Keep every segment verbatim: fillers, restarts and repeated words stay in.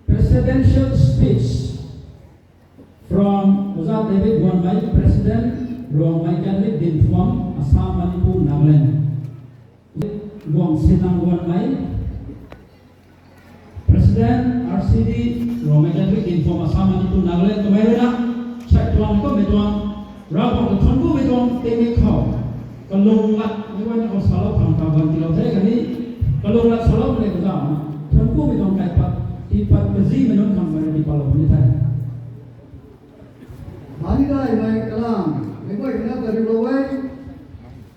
Presidential speech from Oja David Guanmei, President, Rongmei Catholic Dinphuam, Assam, Manipur, Nagaland. Guang Sinang Guanmei, President, R C D, Rongmei Catholic Dinphuam, Assam, Manipur, Nagaland, kamei rui na, sai tuang, kummei tuang, Ravguangc ta thuanc kumei tuang, tingmik khou, kalung lat, mei guayna khou salou khang ta guan tiilou the khatni, kalung lat salou mei le kazauh, thuanc kumei tuang kaipat, tiipat kazimei nunc khang mei rui tiipatlou puni the. Mani daihmei kalam, meic guayna kariulou e,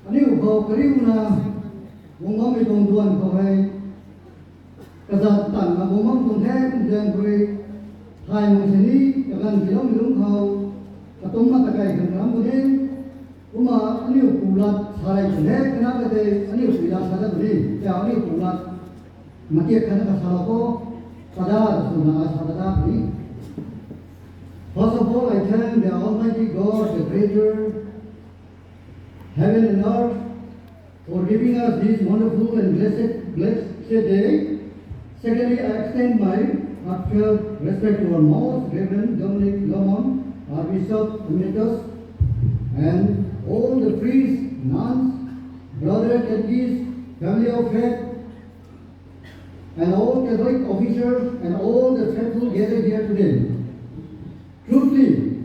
aniu khou kariuna, guang bammei tuang duan khou hei, kazat tanna guang bam tuang the, zaeng rui, thay mak sini, kaganv tiiloumei lungc khou, katumc ma ta kai khang ram puni, kumna aniu pu lat sa rei tuang the, kana ka tei aniu pui lat sa dat puni, tau aniu pu lat, matiak khatna kasalou khou, pada swna ai sa pada puni. First of all, I thank the Almighty God, the Creator, heaven and earth, for giving us this wonderful and blessed, blessed day. Secondly, I extend my heartfelt respect to our most Reverend Dominic Lomon, Archbishop Emeritus, and all the priests, nuns, brother, catechists, family of faith, and all Catholic officers, and all the faithful gathered here today. Truly,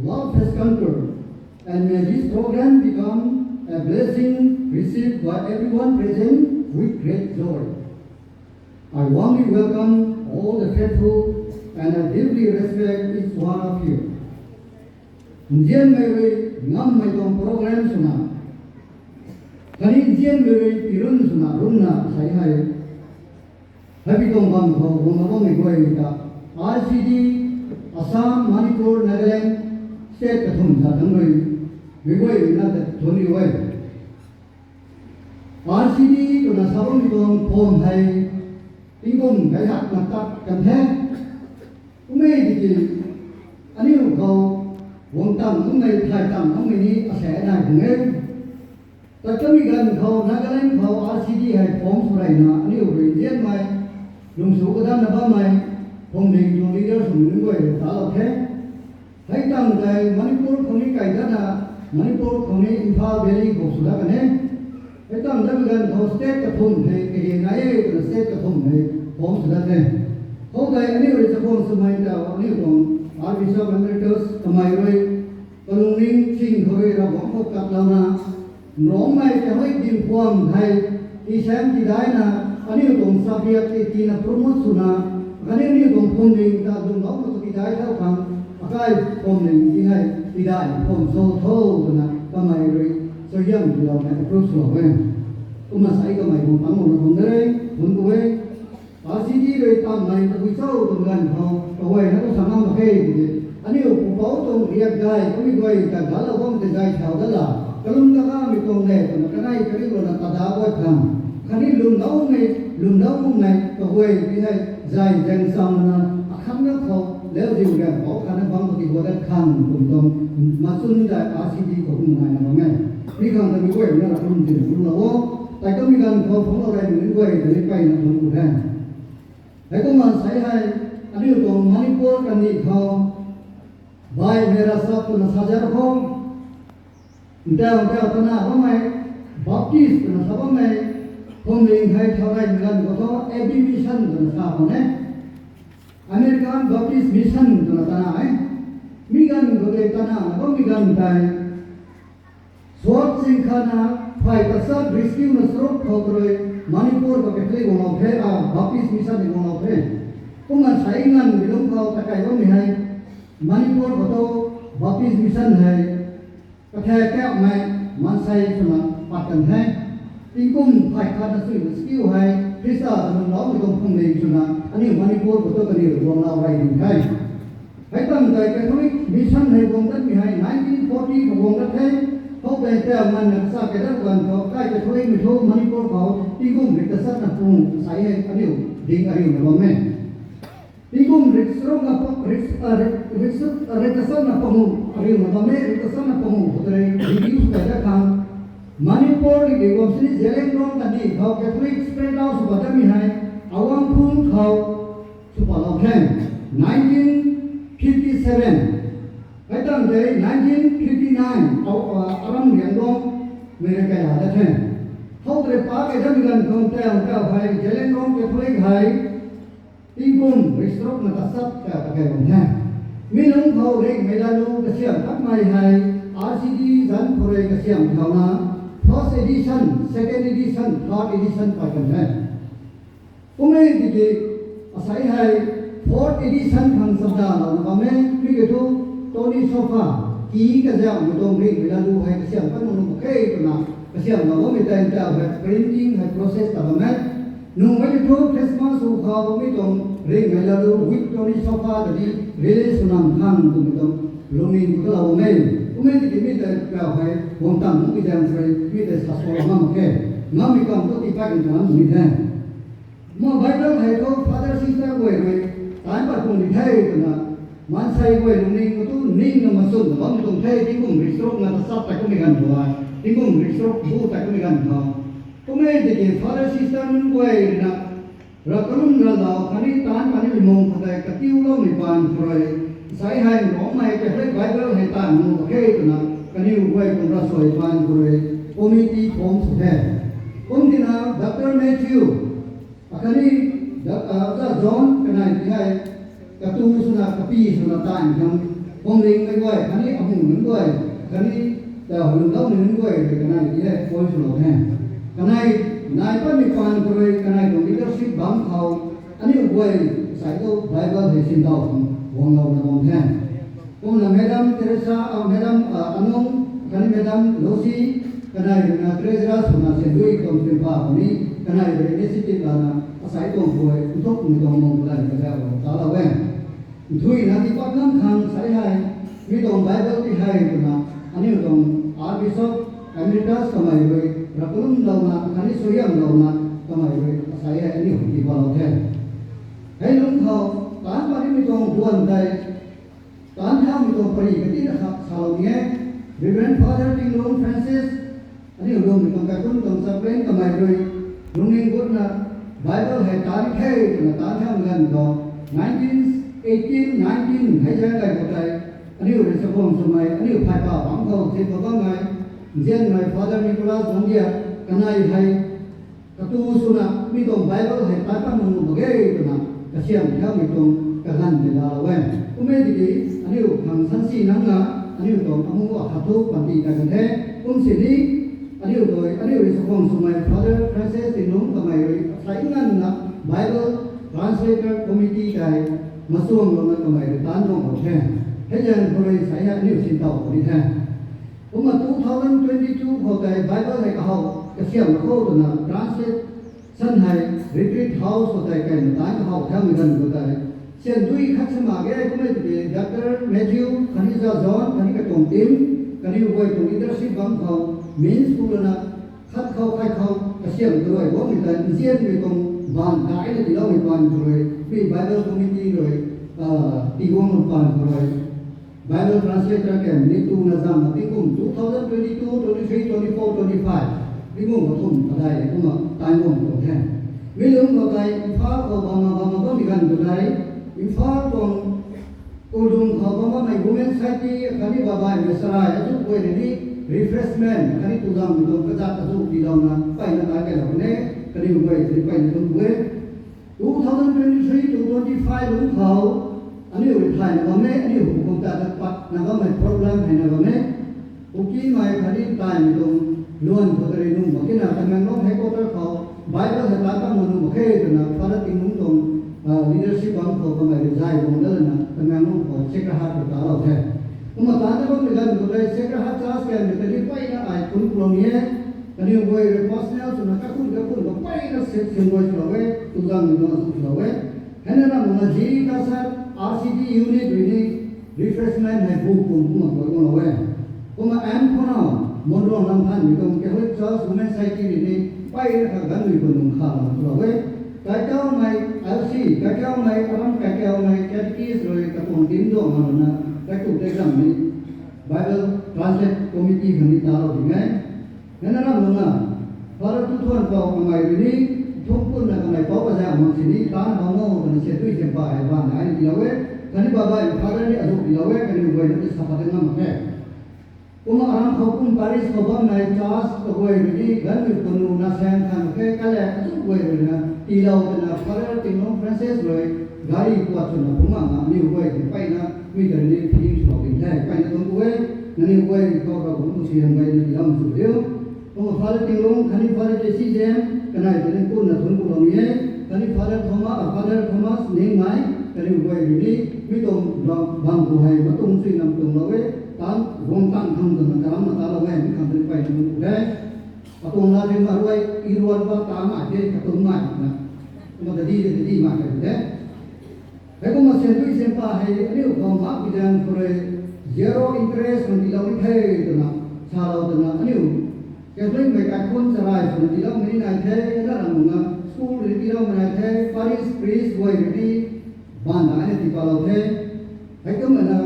love has conquered, and may this program become a blessing received by everyone present with great joy. I warmly welcome all the faithful, and I deeply respect each one of you. Nzianmei rui ngammei tuang program swna, khatni nzianmei rui pirun swna runna sei hei, hei pi tuang bam khou guang na bammei guay ta, R C D, Assam, Manipur, Nagaland, state kathumh ta tang rui, mei guay na ta thuanc riu e. R C D twna sa bammei tuang phuam hei, tingkum gay hak na tat kan the. Kummei tiki, aniu khou, guang tang kummei, thay tang kummei ni asei nai khang e. Tat kamei ganv khou, Nagaland khou R C D hei form sw reyna, aniu rui nzianmei, lungsu kadanna bammei, phuamling tuang leader swmei nunc guay rui talou the. Hei tang tei Manipur khou ni kai datna, Manipur khou ni Imphal Valley khou sw dat kan e. Hei tang datmei ganv khou state kathumh hei, kahi nai e twna state kathumh hei, form sw dat the. Khoutei aniu rui chakhwang swmei ta, aniu tuang Archbishop Emeritus kamei rui, kalungning ching khou rui Ravguangc khou katlouna, Rongmei Catholic Dinphuam hei, tiisaeng tiidaina, aniu tuang subject tei tina promote swna, khatni aniu tuang phuamling ta lwmlouna khou tiidai thau khang, akai phuamling ti hei, tiidai phuam cho tho twna kamei rui, suaihiam tiilouna approve swlou e. Kumna sei kamei tuang tanglouna tuang de, thuanc ku e. R C D rui tammei tabui cho twmei ganv khou, kaguayna tu sa ngam mak khe tiki, aniu pupouc tuang riak gay, kamei guay ta galou bam tei gay thau dat la, kalum kakamei tuang le twna kanei kariulouna tada guay khang, khatni lwmloumei, lwmloumei kaguay ti hei, zay zaeng chamna, akhatna khou, lauziu riak pou khatna bam khou ti guay dat khang, kum tuang, machun tei R C D khou kum naina bam e. Mi khang ta mi guay na ra kum tin kum lou o, tei kamei ganv khou phungc lou rey mi guay ta ni peyna thuanc ku the. Heikumna sei hei, aniu tuang Manipur kandih khou, Bhai Mera Saath twna sa zat khou, ntau ntau tana bammei, Baptist twna sa bammei, phuamling hei thau rey mi ganv khou thu, A B Mission twna sa khou ne. American Baptist Mission twna tana e. Mi ganv khou tei tana bammei ganv tei, Swat Singkhana, phey tasat rescue na charuk khou tei rui, Manipur khou Catholic guanglou the, a, Baptist Mission ni guanglou the. Kumna sei nganvmei lungc khou takai bammei hei, Manipur khou tu Baptist Mission hei, kathek kaumei, maansei swna pat kan the. Tingkum phey khat na sui rescue hei, Khrista ta lwmloumei tuang phuamling swna, aniu Manipur khou tu kaniw guanglou rey ding the. Hei tang tei Catholic Mission hei guang datmei hei nineteen forty khou guang dat the. Khoutei tau nganvna kasa kei dat ganv khou kai Catholicmei thu Manipur khou tingkum rik tasatna panguh sei hei aniu ding ariuna bam e. Tingkum rik charuk na pa-, rik, a, rik, rik, rik tasatna panguh ariuna bam e, rik tasatna panguh khou tei review sw kai dat khang. Manipur ri guang sini Zeliangrong kandih khou Catholic spread out sw pat datmei hei, Awangkhul the. Nineteen fifty seven, hei tang tei nineteen fifty nine, aram Liangdong mei rui kaiha da the. Khou tei pa kei damei ganv khou tei ang kau hei Zeliangrong Catholic hei tingkum rui charuk na tachat ta kei bam the. Mi lungc khou ringhmei lalu kasiam patmei hei R C D zanc khou rui kasiam thauna first edition, second edition, third edition pay kan the. Kummei tiki asei hei fourth edition khang chamdalouna bam e. Mi kiu thu Tony Sofa ki kaziammei tuang ringhmei lalu hei kasiam pat nuh mak khe twna kasiamlou bammei tei ta hei printing hei process ta bam e. Nungmei kiu thu Christmas hu khou mi tuang ringhmei lalu with Tony Sofa ta ni release sw nam khang twmei tuang lungning khou talou bam e. Kummei tiki mi tei kau hei guang tang nuhmei zaeng rui mi tei sa sw ngam mak khe. Ngammei kam thu tiipat kan twna ni the. Kumna Bible hei thu father sister guay rui taanc pat khang di the twna maansei guay lungning khou thu ningna machwn na bammei tuang the. Tingkum rui charuk na tachat tei kummei ganv khou hei, tingkum rui charuk bu tei kummei ganv khou, kummei tiki father sister nunc guay ruina rav kalum ralou khatni taanc pat nimei mung khou tei katiuloumei paan khou rui, asei hei Rongmei Catholic Bible hei taanv nuh mak khe twna kaniw guay tuang ravsuai paan khou rui committee form sw the. Kum tina Doctor Matthew akhatni Doctor John kanei ti hei katu swna kapi swna taanv khang phuamlingmei guay khatni amu nunc guay khatni ta lwmloumei nunc guay rui kanei ti hei point swlou the. Kanei nai patmei paan khou rui kanei tuang leadership bangc khou aniu guay asei thu Bible hei sindaw khang guanglouna bam the. Kumna Madam Teresa, Madam Anung khatni Madam Lucy, kanei ruina treasurer swna sandui tuang simpa khou ni kanei rui initiative lana asei tuang guay nthukmei tuang mung khou lana kazauhlou talou e. Nthuina tiipat ngam khang sei hei mi tuang Bible ti hei twna aniu tuang Archbishop Emeritus kamei rui rav kalumlouna khatni suaihiamlouna kamei rui asei hei aniu tiipatlou the. Hei lungc khou taanc pat nimei tuang duan tei taanc thaumei tuang pary katina khat salou ni e. Reverend Father Tinglung Francis, aniu lwmmei tuang kaikhunc tuang chaplain kamei rui lungning gutna Bible hei taanc the twna taanc thaumei ganv khou nineteen eighteen nineteen hei zaeng kai khou tei aniu rui chakhwang swmei aniu phaypa bangc khou zip khou bammei nzianmei Father Nicholas Dongdia kanei hei katu swna mi tuang Bible hei taanc pat nuh mak ge twna kasiam thaumei tuang kaganv tei laalou e. Kummei tiki aniu khang sansi nangna aniu tuang amu akhat thu panty ta kan the. Kum sini aniu tei aniu rui chakhwang swmei Father Francis Tinglung kamei rui asei nganvna Bible Translator Committee tei machuanglouna kamei rui taanc guanglou the. Hei zaeng khou rui sei hei aniu sintow puni the. Kumna two thousand twenty two khou tei Bible hei kahow kasiamlou kho twna translation hei Retreat House khou tei kaina taanc kahow thaumei ganv khou tei sandui khat sa mak ge. Kummei tiki Doctor Matthew khatni John khatni katuang team kaniw guay tuang leadership bangc khou means pu lana khat khou khat khou kasiam tw rui guangmei tei nzianmei tuang baanv daina tiiloumei paan khou rui mi Bible Committee rui tiguangmei paan khou rui Bible translator kan ni tuna zangna tingkum two thousand twenty two, twenty three, twenty four, twenty five tingkum kathumh kadai kumna taanc guang tuang the. Mi lungc khou tei Imphal khou bamna bamna bammei ganv khou tei Imphal tuang Kudung khou bam bammei Women Society khatni babaihmei sarai azuh guay rui ni refreshment khatni tuzangmei tuang kazat azuh tiilouna mpeyna taanc kailou kan e. Kaniw guay rui mpeyna tuang e. Two thousand twenty three to twenty five lungc khou aniu rui thayna bam e, aniu hukum ta patna bammei problem heina bam e. Kukimei khatni taimei tuang luan khou tei rui nuh mak kina Tamenglong headquarter khou Bible hei taanc pat nuh mak khe twna Father Tinglung tuang leadership bangc khou kamei rui zay guang dalana Tamenglong khou Sacred Heart khou talou the. Kumna taanc ta bammei ganv khou tei Sacred Heart Church kanmei tei ni mpeyna ai kun kulou ni e. Kaniw guay rui personal swna kakun kakun khou mpeyna sip sin guay swlou e, tuzangmei tuang azuh swlou e. Heina ramna G Kasat R C D unit rui ni refreshment hei bu kum kumna guay guanglou e. Kumna M Khonam, Monrong Langthanmei tuang Catholic Church Women Society rui ni mpeyna kha ganvmei khou nung kha lana swlou e. Kaikaumei L C, kaikaumei aram kaikaumei catechist rui katuang team duangna lana kaikhu tei ramhmei Bible Translate Committee khang ni talou ding e. Heina ramluna Father Tuthuan Pou kamei rui ni thumkunna kamei pou kazauh mak sini taanc bam o Sentui Sempa hei bam na ai tiilou e. Khatni babai father ni azu tiilou e, kaniw guay na ti sa pat ngam mak khe. Kumna aram khou kum parish khou bam nai church kaguay rui ni ganmei panu na sang khan khe, kale azu guay rui na tiilou twna Father Tinglung Francis rui gari puat swna phungc mak na aniw guay tei mpeyna mi ta rui ni feeling swlou ding the, mpeyna tuang ku e, nangniw guay khou Ravguangc tuang suaihiam gayna tiilou sw diu. Kumna Father Tinglung khatni Father Jesse Jem, kanei ta ni kumna thuanc kulou ni e, khatni Father Thomas, Father Thomas Ningmei, kaniw guay rui ni mi tuang bam, bam khou hei matuang chuy nam tuanglou e, tan guang tan khang twna karamna talou e, mi khang tei mpeyna tuang ku the. Atuang la thei ma rui, i ruan ba ta nai the, katuang nai na. Kumna dadi de, dadi ma khe de. Heikumna Sentui Sempa hei aniu khou mak pi zaeng khou rui zero interest khang tiilou ni the twna, salou twna aniu Catholic mei kaikhunc charai swna tiiloumei ni nai the, na ram na school rui tiiloumei nai the, parish priest guay rui ni bam na ai ni tii palou the. Heikumna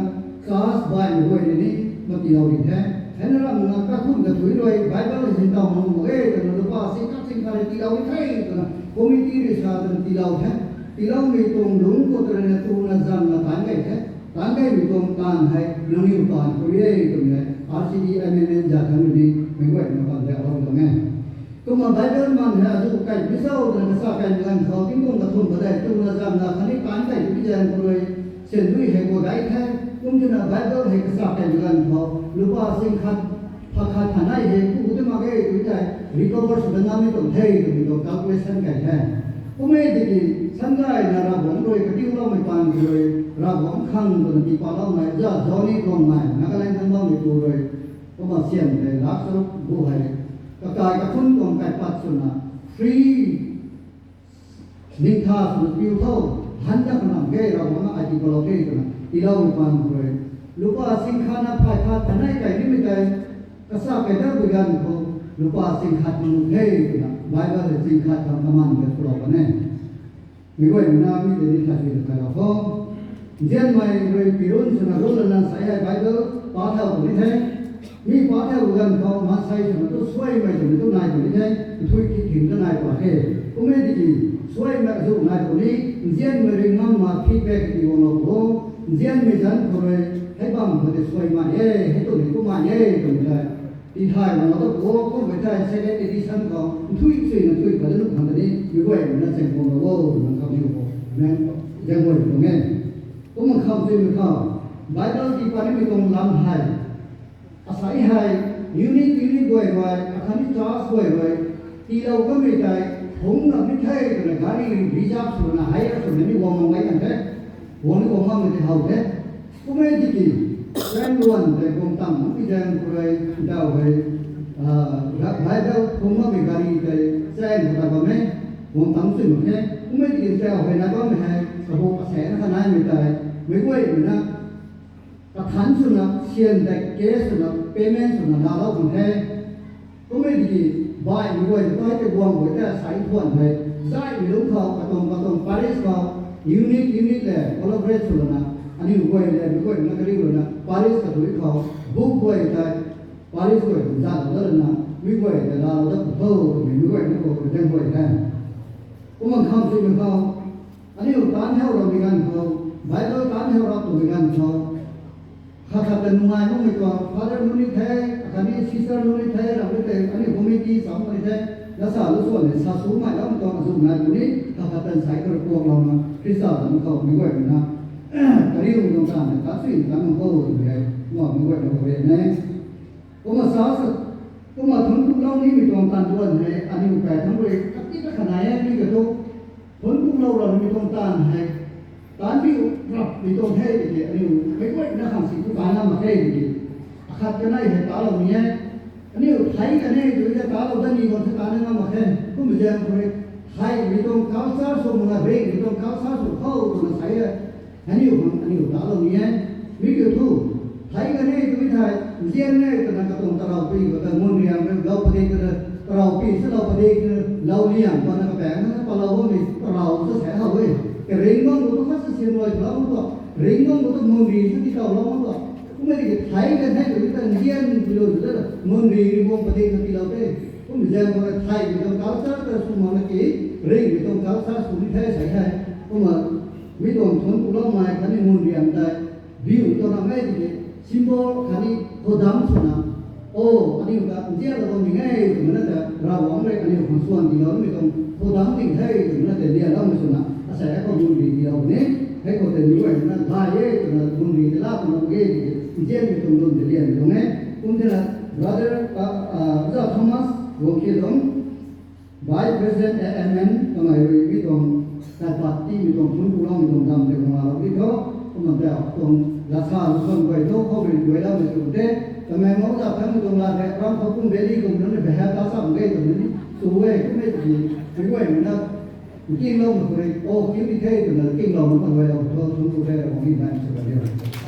church baihmei guay rui ni matiilou di the. Hei na ram na kaikhunc kathui rui Bible hei sin taw mang mak e twna lupa sing khat sing khat rui tiilou ni the twna committee rui sa twna tiilou the. Tiiloumei tuang lungc khou ta rui na tuna zam na taanc gay the. Taanc gaymei tuang taanv hei nangniw taanv khou e twmei hei R C D M N N za thangc rui ni meic guayna pan de alou tuang e. Kumna Bible man hei azu kai mi cho twna kasa kaimei ganv khou tingkum kathumh padeih tuna zam na khatni taanc kai tu zaeng khou rui Sentui hei guay gay the. Kum twna Bible hei kasa kaimei ganv khou lupa sing khat, pha khat thanei hei ku tei mak ge tw thei recover sw da ngam ni tuang the twmei tuang calculation kai the. Kum e tiki, sangayna Ravguangc rui katiuloumei paan khou rui, Ravguangc khang twna tii paloumei za Johnny Longmei, Nagaland thangc bammei pu rui, kumna siam tei lak charuk bu hei, kakai kakhun tuang kaipat swna, free ningtha swna piu tho, han na kanam ge Ravguangc na ai tii palou the twna tiiloumei paan khou rui, lupa sing khat na phay khat thanei kai nimei tei, kasa kai dat bui ganv khou, lupa sing khat nunc the twna Bible hei sing khat khang kaman de swlou kan e. Meic guayna mi tei ni thay sui ta thaylou kho. Nzianmei rui pirun swna run lana sa hei Bible pa thau puni the. Mi pa thau ganv khou maansei swna tu suaimei swna tu nai puni the. Nthui ki thing ta nai pa the. Kum e tiki suaimei azu nai puni, nzianmei rui ngam ma feedback ti guanglou o. Nzianmei zanc khou rui hei bam khou tei suaimei e, hei tu ni kummei e twmei tei tithay bam lou ta pu, kummei tei second edition khou nthui suina nthui pat da nuh khang ta ni meic guayna chaeng guanglou o twna kham ni khou, zaeng guay tuang e. Kumna kham suimei khou Bible tii pat nimei tuang lam hei, asei hei unit unit guay rui, akhatni church guay rui tiilou kamei tei phungc na mi the twna gari reserve swna hei a swna ni guang mak gay kan the. Guang ni guang makmei tei how the. Kum e tiki, chaeng luan tei guang tang makmei zaeng khou rui, daw hei, Bible phungc makmei gari tei chaeng khou ta bam e, guang tang sui mak khe. Kum e tiki daw hei nai bammei hei kabu kasaekna kha naimei tei, meic guaymei na kathanc swna, syan tei cash swna, payment swna laalou khang the. Kum e tiki, baihmei guay ta tei guang guay ta asei thuan hei, zaihmei lungc khou katuang katuang parish khou, unit unit lev collaborate sw lana, aniw guay lev meic guayna kariu lana parish kathui khou, book guay tei parish guay ta zatlou dat lana, mi guay ta laalou dat pw tho twmei meic guayna khou zaeng guay the. Kumna kham suimei khou, aniu taanc thau rammei ganv khou, Bible taanc thau rap twmei ganv khou, khat khat ta nungai makmei tuang father nunc ni the, akhatni sister nunc ni the, ram ni tei aniu committee cham ni the, na sa lu swan ni sa sumei lam tuang azu nai puni, khat khat ta nsei khou kuaklouna Khrista zanc khou meic guaymei na kariumei tuang taanv ta sui tan mak khou twmei hei, kumna meic guayna khou rui ne. Kumna sa, kumna thuanc kulou nimei tuang taanv tuan hei aniu kai thangc rui kati ta kha nai e, mi ka thu thuanc kulou rammei tuang taanv hei, taanc biu rapmei tuang the tiki aniu meic guayna khang si tu taanc ngam mak khe tiki, akhat kanei hei talou ni e. Aniu thei kan e tw ta talou dat ni khou se taanc ngam mak khe. Kummei zaeng khou rui, theimei tuang culture sw mak na ringhmei tuang culture sw khou twna sa e. Aniu khang aniu talou ni e. Mi kiu thu, thei kan e tw thei, nzian e twna katuang tarou pi khou ta mun riang rui lou padik ta, tarou pi se lou padik ta, lou liang pana kapaeng na palou bammei tarou ta sa how e. Karing bam khou tu khat sa sian rui lou mak tuang, ring bam khou tu mun ri sa ti taw lou mak tuang. Kum e tiki thei kan the tw ta nzian pi lou ta, mun ri ri bam padik ta tilou the. Kummei zaeng khou rui theimei tuang culture ta sw mak na ki, ringhmei tuang culture sw ni the sa e. Kumna symbol khatni khou dam swna, o, aniu ta nzianlou bammei e twmei na ta Ravguangc rui aniu khang swan tiiloumei tuang khou dam ding the twmei na ta lianloumei swna asei hei khou munri tiilou puni. Hei khou tei mi guayna gay e twna munri tei la twna e, nzianmei tuang lun tei lianmei tuang e. Kum thena brother, Oja Thomas Guangkhiat tuang Vice President A M N kamei rui mi tuang kaipat tiimei tuang thunc kuloumei tuang dam tei khang laalou di tho. Kumna tei tuang latsa lu khang guay tho khou rui guayloumei sw the. Kamei mou za thangmei tuang lat hei ram khou kum beli kum nunc ni behalf ta sa mak ge twmei ni sw e. Kummei tiki mi guayna nkingloumei khou rui o kiu di the twna nkingloumei khang guaylou tho, thunc ku the, Ravguangc hym nai sw kan diu.